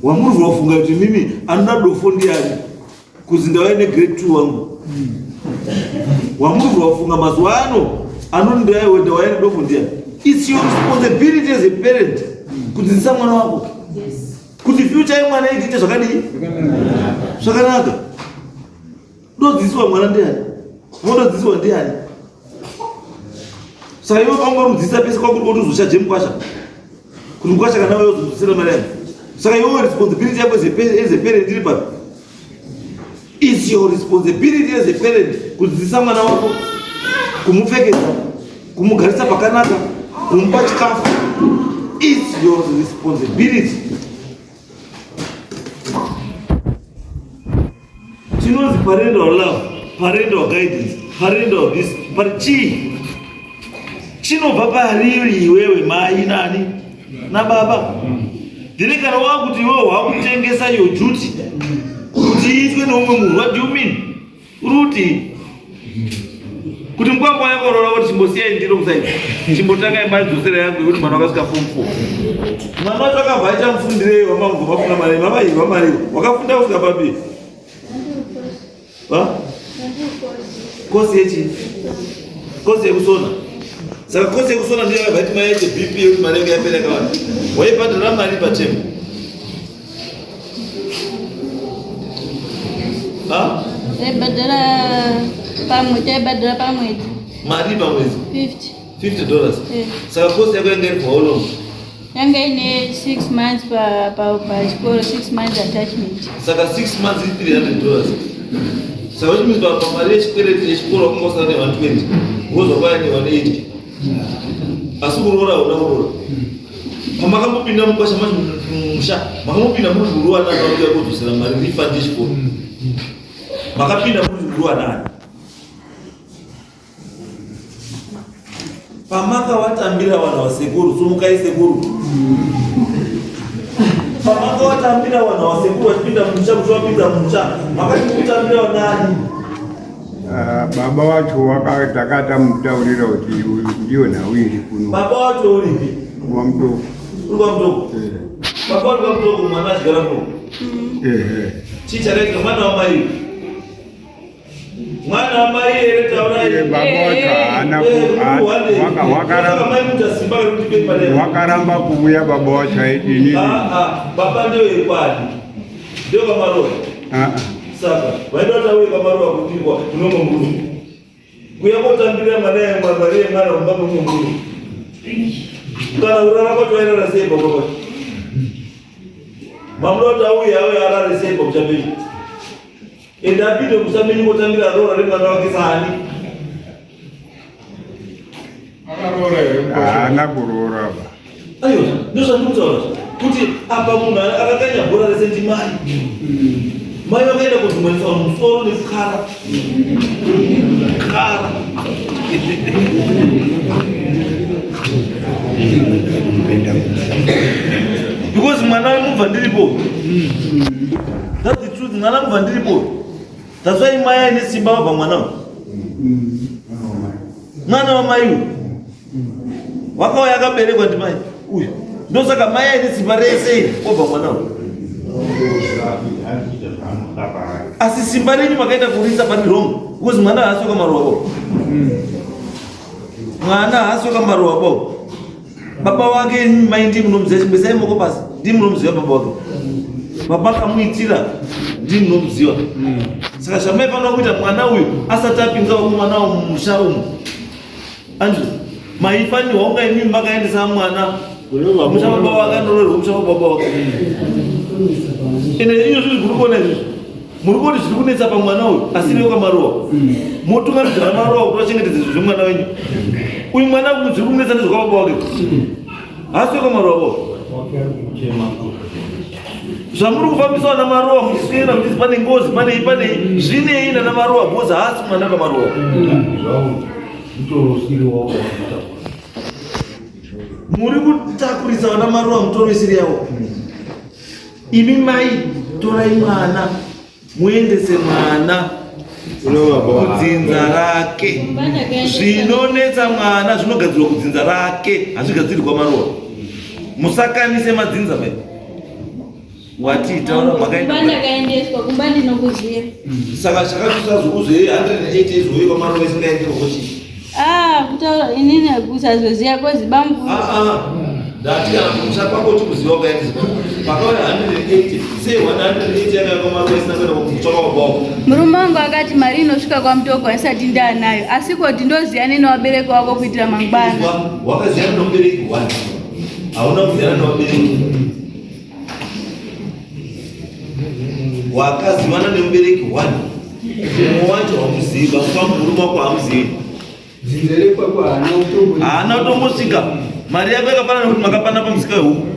Wamuri kufunga kuti mimi anoda dofo ndiani? Kuzi ndauya negrade 2 wangu. Wamuri kufunga mazuva ano anondaiwe ndauya nedofo ndiani? It's your responsibility as a parent kudzidzisa mwana wako. Kuti future yemwana iite zvakadii? Zvakanaka. Ndodzidziswa mwana ndiani? Unodzidziswa ndiani? Saka iwe pangori kudzidzisa pese kwakuri kuti uzochaje mukwasha. Kuti mukwasha kana wewe uzodzosera mari yako. Saka iwe responsibility yako as a parent iri papi? It's your responsibility as a parent kudzidzisa mwana wako, kumupfekedza, kumugarisa pakanaka, kumupa chikafu. It's your responsibility. Chinonzi parental love, parental guidance, parental this, but chii chinobva pariri iwewe mai nani nababa. Then kana wakuti iwewe wakutengesa your duty kuti iitwe neumwe munhu, what do you mean? Uri kuti kuti mukwambo wayakorora kuti chimbosiyai ndiro kusaidi chimbotangai maidzosera yangu yekuti mwana wakasvika form 4 mwana wacho akabva aita mufundirei wamangobva mafunga mari mamairwa mari wakafunda kusvika papi kosi yechi kosi yekusona. Saka kosi yekusona ndiyo yakabva iti mai yaite BP yekuti mari yanga yapera yakawanda. Waibhadhara mari pachemo. Ha? Taibhadhara pamwe, taibhadhara pamwedzi. Mari pamwedzi? 50. $50. Saka kosi yako yanga iri for how long? Yanga ine 6 months pa pa pachikoro, 6 months attachment. Saka 6 months iri $300. Saka which means pa mari yechikwereti yechikoro wakanga usara ne 120. Wozwa kwaya ne 180. Asi kuroora hauna kuroora. Pamakambopinda mukwasha macho musha, makambopinda muri kuroora nani vakuya kodzosera mari refund yechikoro. Makapinda muri kuroora nani? Pamakawatambira vanhu vasekuru, sumukai sekuru. Pamakawatambira vanhu vasekuru vachipinda musha, muchivapinza musha, makati kutambira nani? Baba wacho takatamutaurira kuti uyu ndiyo nhau iri kuno. Baba wacho uripi? KwaMutoko. Uri kwaMutoko? Baba uri kwaMutoko, mwana achigara kuno. Ehe. Chii chakaitika mwana wamai? Mwana mai here taurai. Baba wacho haana wakaramba kuuya baba wacho aiti inini. Baba ndio yekwadi. Ndio kamarowa. Saka vaida kuti auye kamarowa kupikwa kunomwe murume. Kuya kotambira mwana mari yemwana kumba mumwe murume. Kana kurara kwacho vairara sei baba kwacho? Mamuda kuti auye auye arare sei pamusha penyu? Ende apinde musha menyu kotambira roora remwana wake saani? Haana kuroora ba. Aiwa, ndozvandikutaura kuti apa munhu akakanya bhora rese ndimai. Mai vakaenda kudhumanisa vanhu musoro nekukara. Kara. Because mwana mubva ndiripo. That's the truth, mwana mubva ndiripo. That's why mai aine simba vabva mwana uyu. Mwana wamai uyu. Wakauya akaberekwa ndimai uyu. Ndosaka mai aine simba rese iri obva mwana uyu. Asi simba renyu makaita kurisa pani wrong because mwana haasi wekamaruwa baba. Mwana haasi wekamaruwa baba. Baba wake mai ndii munomuziva chimbesai moko pasi ndii munomuziva baba wake. Baba akamuitira ndii munomuziva. Saka zvamaifanira kuita mwana uyu asati apinza vakomana umu mumusha umu. Andrew, maifanirwa kunga imimi makaendesa mwana musha baba wake anoroerwa musha wababa wake. Ende izvo zviri kuri kuona izvizvi. Muri kuona zviri kunetsa pamwana uyu asiri wekamaruwa. Motungamidza maruwa kuti vachengetedze zvinhu zvemwana wenyu. Uyu mwana zviri kumunetsa ndezvekwababa wake. Haasi wekamaruwa baba. Zvamuri kufambisa vana maruwa muchiswera muchiti pane ngozi panei panei zvinei nana maruwa because haasi mwana kamaruwa. Muri kutakurisa vana maruwa mutoro isiri yavo. Imi mai torai mwana muendese mwana kudzinza rake. Zvinonetsa mwana zvinogadzirwa kudzinza rake, hazvigadzirwi kwamaruwa. Musakanise madzinza mai. Wati taura makaenda. Kumba ndakaendeswa, kumba ndinokuziva. Saka chakatosazokuze 180 izvoyo kwamaruwa isingaenderwa kuchii? Ah, kutaura inini kusazoziva kozi bamukuru. Ah, ah. Ndati kana kumusha kwako uchikuziva ukaendeswa. Pakauya 180, sei 180 yakauya kwamaruwa isina kuenda kumusha kwako kwako? Murume wangu akati mari inosvika kwaMutoko handisati ndaanayo asi koti ndoziyane nevabereki wako kuitira mangwana. Wakaziyana nomubereki one. Hauna kuziyana nevabereki. Wakazivana nemubereki one. Mumwe wacho hamuzivi, baba murume wako hamuzivi. Haana kutombosvika. Mari yako yakafanana nekuti makapana pamusika wehuku.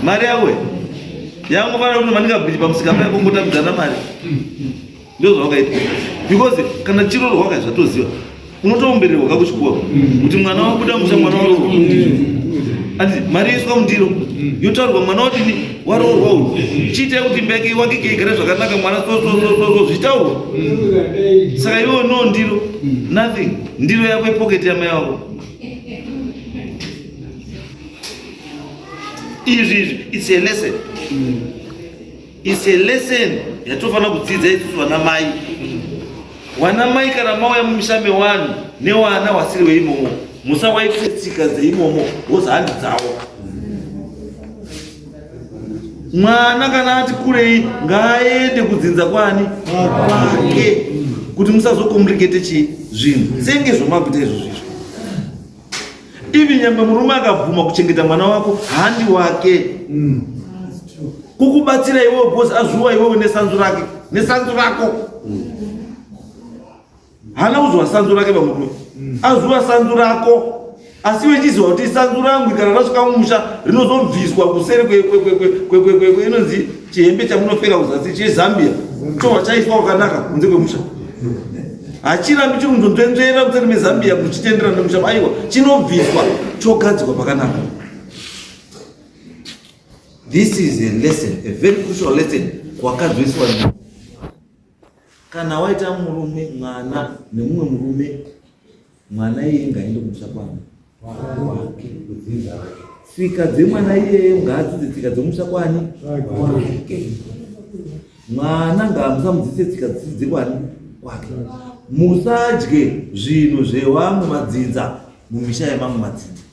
Mari yako yangofanana kuti manika bridge pamusika paya kungotambidzana mari. Ndozvawakaita. Because kana chirorwa ka zvatoziva. Unotoombererwa kakuchikuwa kuti mwana wabuda musha mwana waroorwa. Andi mari yoiswa mundiro yotaurwa mwana wadini waroorwa uyu. Chiitai kuti imba yake iwakike igare zvakanaka mwana so so so so so zvichitaurwa. Saka iwewe no ndiro nothing. Ndiro yako ipocket yamai wako. Izvi izvi it's a lesson. It's a lesson yatofanira kudzidza isusu vana mai. Wana mai kana mauya mumisha mewanhu newana wasiri weimomo musawaitise tsika dzeimomo wozi handi dzawo. Mwana kana ati kurei ngaaende kudzinza kwani kwake kuti musazokomplikete chii zvinhu senge zvomakuita izvo zvizvo. Even nyangwe murume akabvuma kuchengeta mwana wako handi wake kukubatsira iwewe because azviwa iwewe nesanzu rake nesanzu rako haana kuziwa sanzu rake pamurume azuva sanzu rako asi iwe chiziva kuti sanzu rangu kana rasvika mumusha rinozobviswa kuseri inonzi chihembe chamunopfeka kuzasi chezambia chobva chaiswa kwakanaka kunze kwemusha hachirambi chiri kunzonzvenzvera kuseri mezambia muchitenderana nemusha aiwa chinobviswa chogadzikwa pakanaka. This is a lesson, a very crucial lesson kwakazoiswa. Kana waita murume mwana nemumwe murume, mwana iyeye ngaende kumusha kwani kwake. Tsika dzemwana iyeye ngaadzidze tsika dzemusha kwani kwake. Mwana ngaamusamudzidzise tsika dzisiri dzekwani kwake. Musadye zvinhu zvewamwe madzinza mumisha yemamwe madzinza.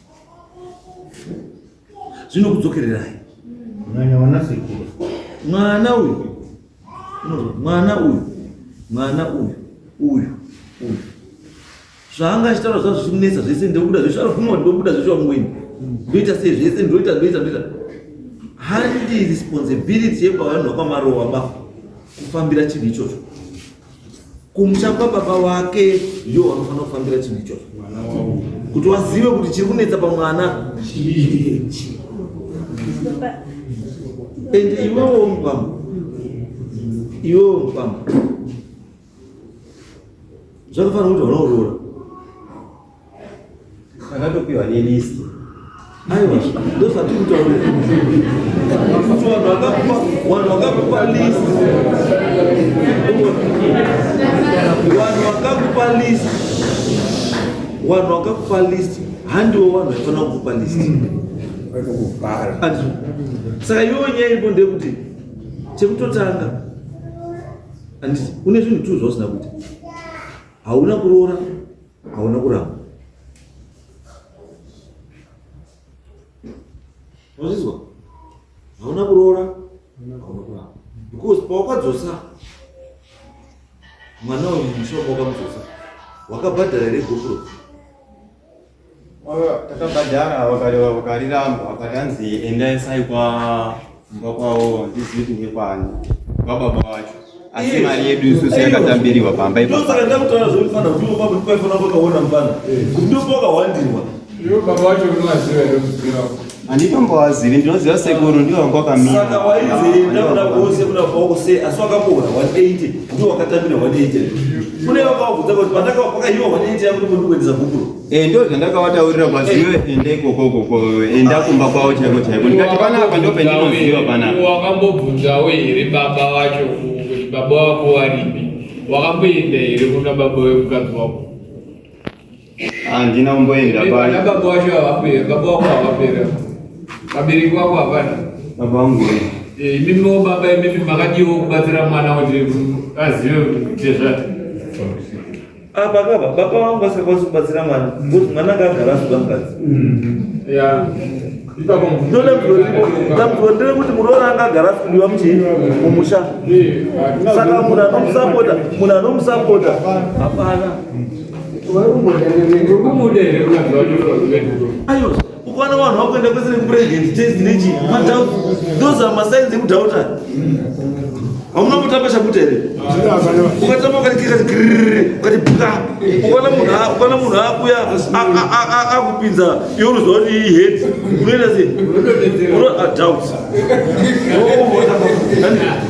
Zvinokudzokererai. Kunyanya vana sekuru. Mwana uyu unozwa mwana uyu mwana uyu uyu uyu zvaanga achitaura zvazvo zvichimunetsa zvese ndobuda zveshe anobvuma kuti ndobuda zveshe wamweni ndoita sei zvese ndoita ndoita ndoita handi responsibility yepavanhu vakwamarowa ba kufambira chinhu ichocho kumusha kwababa wake ndiwo vanofanira kufambira chinhu ichocho kuti wazive kuti chiri kunetsa pamwana ende iwewo mukwambo iwewo mukwambo Zvakafanira kuti vanoroora. Akatopiwa nelist. Aiwa, ndozvatiri kutaura. Kuti vanhu vakakupa, vanhu vakakupa list. Vanhu vakakupa list. Vanhu vakakupa list. Handiwo vanhu vaifanira kukupa list. Vakakuvhara. Saka iwewe nyaya iripo ndeyekuti chekutotanga Handiti une zvinhu tu zvausina kuita. Hauna kuroora, hauna kuramba. Wazvizwa? Hauna kuroora, hauna kuramba. Because pawakadzosa mwana uyu musha wakamudzosa, wakabhadhara here gupuro? Takabhadhara vakariramba vakati hanzi endai kwa kumba kwavo handizivi kuti ndekwani kwababa vacho asi mari yedu isusu yakatambiriwa pamba ipapo. Ndosaka ndakutaura zvemufana kuti iwo baba ndipaifanira kwakaona mufana kuti ndipo wakahwandirwa. Iwo baba vacho unovaziva here mudzimai wako? Handitombovazivi, ndinoziva sekuru ndivo vanga vakamira. Saka waizoenda kuna vose kuna vako sei asi wakaboora 180 ndiwo wakatambira 180. Kune vakavabvunza kuti pandaka pakaiwa 180 yangu ndipo ndikuendesa gupuro. Eh, ndio zvandakavataurira kwazive enda ikoko ikoko enda kumba kwavo chaiko chaiko ndikati panapa ndo pendinoziva panapa. Wakambobvunzawo here baba vacho kuti baba wako varipi? Wakamboenda here kuna baba vemukadzi wako? Handina kumboenda Vana pano. baba wacho havapera, baba wako havapera. Vabereki vako havana. Baba vangu Eh, Imimiwo baba imimi makadiwo kubatsira mwana kuti azive kuti zvati. Apa kapa baba vangu vasingakwanisi kubatsira mwana because mwana anga agara asuka mukadzi. Ya. Ipapo Dambudziko nderekuti muroora anga agara asukudiwa muchii mumusha. Eh, hatina Saka munhu anomusapota munhu anomusapota hapana. Ayo, ukaona vanhu vakuenda kwese nekupresident test nechi madoubt those are masigns ekudhauta. Hamuna kutamba chakuta here? Ukatamba ukati kikati grrrr ukati bwa. Ukaona munhu ukaona munhu akuya akupinza iwe unoziva kuti iyi head unoita sei? Uno doubt.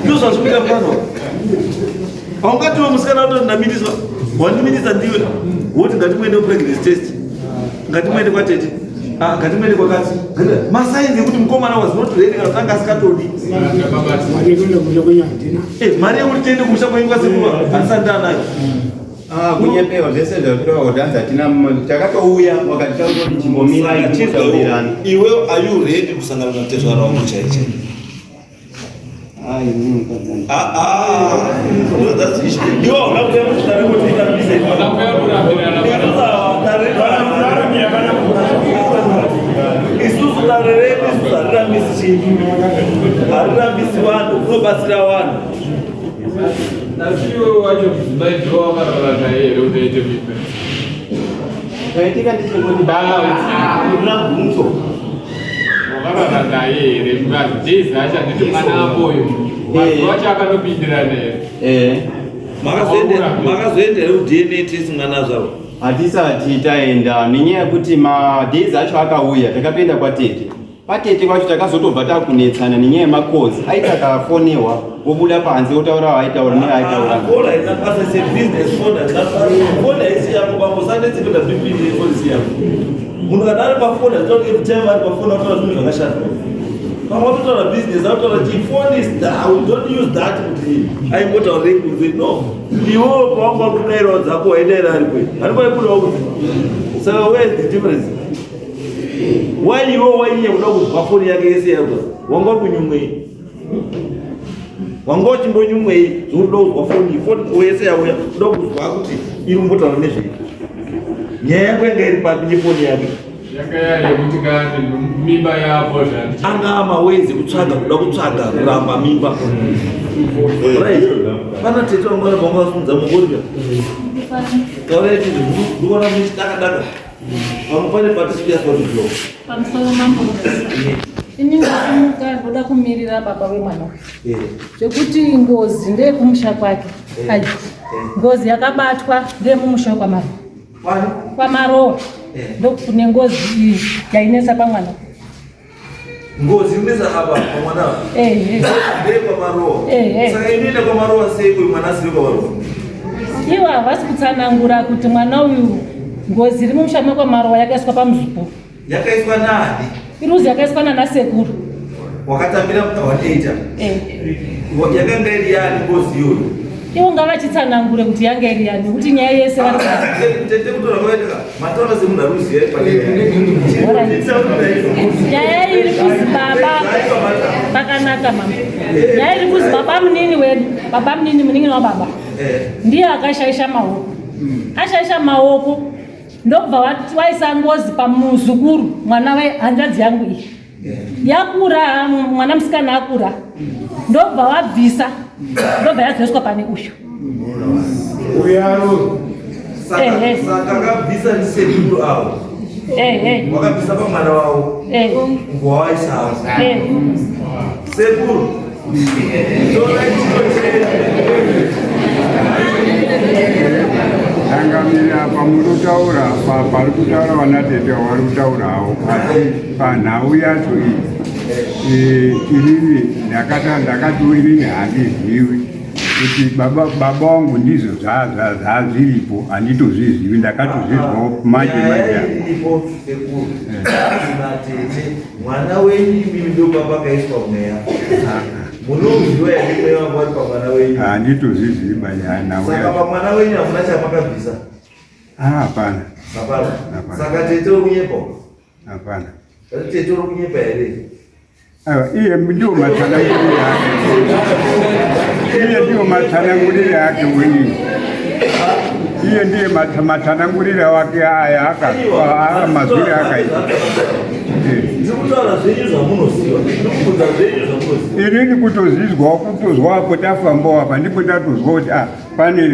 Ndozvazvikuita pano. Haungatiwe musikana wato ndamitiswa wandimitisa ndiwe woti ngatimuende kupregnancy test ngatimuende kwatete ah, ngatimuende kwakati masainzi ekuti mukomana was not ready kana kuti anga asikatodi eh, mari yekuti tiende kumusha kwenyu kwasekuru handisati ndanayo Ah, kunyepewa zvese zvakureva kuti hanzi hatina takatouya wakati tautoti chimbomirai timbotauriran iwe are you ready kusangana natezvara wangu chaichai Isusu dare redu isusu harirambisi chinhu, harirambisi vanhu, rinobatsira vanhu. Asi iwe wacho mudzimai ndiwo wakarara naye here kuti aite mimba? Chaitika ndechekuti baba bvunzo. Wakarara naye here mukadzi? Days acho handiti mwana apoyo. Mazuva acho akatopindirana here? Eh. Makazoenda here kuDNA test mwana azvarwa? Hatisati taenda nenyaya yekuti madays acho akauya takatoenda kwatete. Patete kwacho takazotobva takunetsana nenyaya yemakozi aiti akafonewa wobuda panze wotaura waaitaura neaaitaura. Phone haina basa se business phone haina basa. Phone haisi yako bambo sanetse kuita BP nefoni si yako. Munhu kana ari pafoni hazvita kuti every time ari pafoni anotaura zvinhu zvakashata. Pamwe watotaura business anotaura chii phone is that we don't use that kuti aimbotaurei kunze no. Iwewe pawanga uri kudairawo dzako waidaira ari kwei. Ari kwaibudawo kunze. Saka where is the difference? Why iwe wainya kuda kuzwa foni yake yese yako? Wanga uri kunyumwei? Wanga uchimbonyumwei zvekuti uda kuzwa foni foni ko yese yauya uda kuzwa kuti iri kumbotaura nezvei. Nyaya yako yanga iri papi nefoni yake? Yanga yari yekuti kana mimba yapo zvandi. Anga amawezi kutsvaga kuda kutsvaga kuramba mimba. Right. Pana tete wangu vanga vasunza mungori. Taura yeti ndikuona muchidaka daka. Pamwe pane patisiya sorry. Pamusoro mambo. Ini ndasimuka ndoda kumirira baba vemwana uyu. Zvekuti ngozi ndeyekumusha kwake. Ai. Ngozi yakabatwa ndeyemumusha wekwaMarowa. KwaMarowa. Ndokune ngozi iyi yainetsa pamwana. Ngozi inetsa apa pamwana. NdeyekwaMarowa. Saka inoenda kwaMarowa sei uyu mwana asiri kwaMarowa? Ivo havasi kutsanangura kuti mwana uyu ngozi iri mumusha mekwaMarowa yakaiswa pamuzukuru. Yakaiswa nani? Iruzi yakaiswa nana sekuru. Wakatambira watoita. Eh. Yakanga iri yani ngozi iyoyo. Ivo ngavachitsanangure kuti yanga iri yani nekuti nyaya yese vari Tete kutora kwaitika mataura semunhu ari kuziva pane nyaya iri kuzi baba pakanaka mama. Nyaya iri kuzi baba munini wedu, baba munini munin'ina wababa. Ndiye akashaisha maoko. Ashaisha maoko ndobva waisa ngozi pamuzukuru mwana wehanzvadzi yangu iyi yakura mwana musikana akura ndobva wabvisa ndobva yazoiswa pane uyu saka akabvisa ndisekuru avo wakabvisa pamwana wavo ngowaisawo sekuru Changamire apa munotaura pari kutaura vana tete vari kutaurawo asi panhau yacho iyi inini ndakati inini handizivi kuti baba vangu ndizvo zvazviripo handitozvizivi ndakatozvizwawo manje manje Mwana wenyu imimi ndo pakaiswa mweya. Munouziva here mweya wangu wari pamwana wenyu? Handitozvizivi banyana. Saka pamwana wenyu hamuna chamakabvisa? Ah, hapana. Hapana. Saka tete uri kunyepa? Hapana. Saka tete uri kunyepa here? Aiwa, iye ndiwo matsanangurire ake. Iye ndiwo matsanangurire ake uyu. Iye ndiye matsanangurire wake aya aka mazwire akaita. Ndikutaura zvenyu zvamunoziva. Ndikubvunza zvenyu zvamunoziva. Inini kutozvizwawo kutozwa apo tafambawo apa ndipo ndatozwa kuti ah pane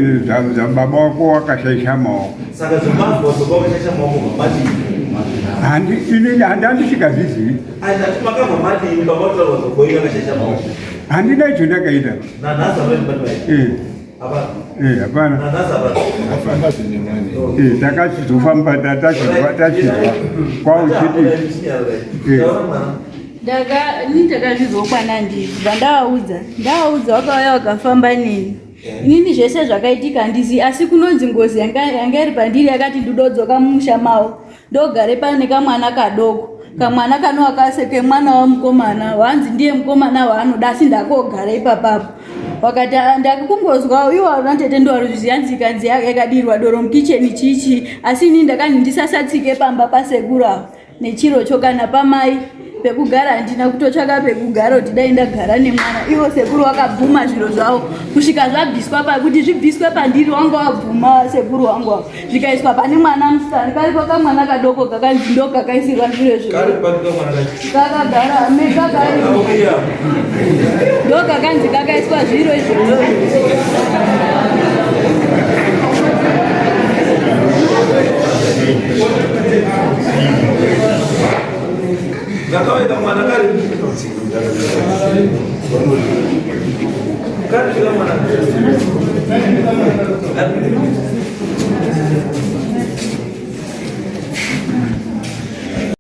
zvababa wako wakashaisha maoko. Saka zvamazwa baba wakashaisha maoko mamadii? Handi inini handandisingazvizivi. Andati makabva madii baba wataura baba wenyu akashaisha maoko. Handina icho ndakaita. Nanhasi hamuna chimati Eh. Hapana. Eh, hapana. Nanhasi hapana. Eh, takachizofamba tachizwa tachizwa kwauchiti. Eh. Ndaka ini ndakazvizwa kwana ndiri bva ndavaudza ndavaudza vakauya vakafamba neni inini zvese zvakaitika handizivi asi kunonzi ngozi yanga yanga iri pandiri yakati ndidodzoka mumusha mavo ndogare pane kamwana kadoko kamwana kanova kase kemwana wamukomana wanzi ndiye mukomana waanoda asi ndakogara ipapapo wakati ah, ndakungozwa iwo anatete ndowaruzviziva hanzi ikanzi yakadirwa doro mukicheni chichi asi ini ndakanzi ndisasatsike pamba pasekuru ava nechirocho kana pamai pekugara handina kutotsvaka pekugara kuti dai ndagara nemwana ivo sekuru wakabvuma zviro zvavo kusvika zvabviswa pakuti zvibviswe pandiri wanga wabvuma sekuru wangu avo zvikaiswa pane mwana musikana karipo kamwana kadoko kakanzi ndo kakaisirwa zviro izvo kakagara mekakari ndo kakanzi kakaiswa zviro izvozvo Ndakawaita mwana kari kari mwana.